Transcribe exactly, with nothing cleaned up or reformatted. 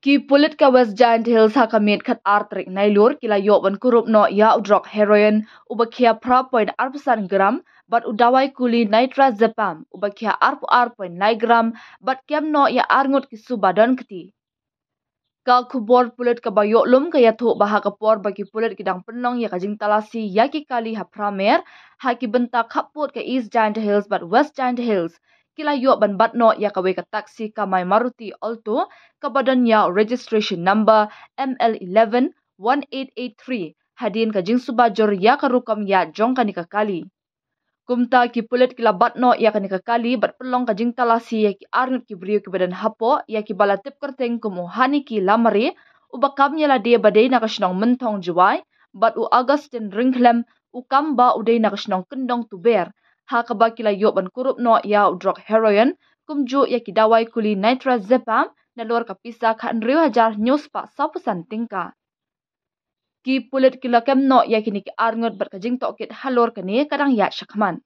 Ki pulit ka West Jaintia Hills ha ka miet khat ar tarik Nailur ki la ïoh ban kurup noh ïa u drok heroin uba khia phra point ar phew san gram bad u dawai kuli nitrazepam uba khia ar phew ar point lai gram bad kem noh ïa arngut ki suba don kti. Ka khubor pulit kaba ïoh lum ka ïathuh ba ha ka por ba ki pulit ki dang pynlong ïa ka jingtalasi ïa ki kali ha phra mer ha ki bynta khappud ka East Jaintia Hills bad West Jaintia Hills, ki la ïoh ban bat noh ïa kawei ka taxi kamai Maruti Alto kaba don ïa u registration number M L eleven one eight eight three hadien ka jingsuba jur ïa ka rukom ïaid jong kane ka kali. Kumta ki pulit ki la bat noh ïa kane ka kali bad pynlong ka jingtalasi ïa ki arngut ki briew kiba don hapoh, ïa kiba la tip kyrteng kum u Haniki Lamare uba kam ïa lade ba dei na ka shnong Mynthong Jowai bad u Augustine Ryngkhlem u kam ba u dei na ka shnong Kyndong Tuber, ha kaba ki la ïoh ban kurup noh ïa u drok heroin kumjuh ïa ki dawai kuli nitrazepam nalor ka pisa khathynriew hajar hynñiew spah saw phew san tyngka. Ki pulit ki la kem noh ïa kine ki arngut bad ka jingtohkit halor kane ka dang ïaid shakhmat.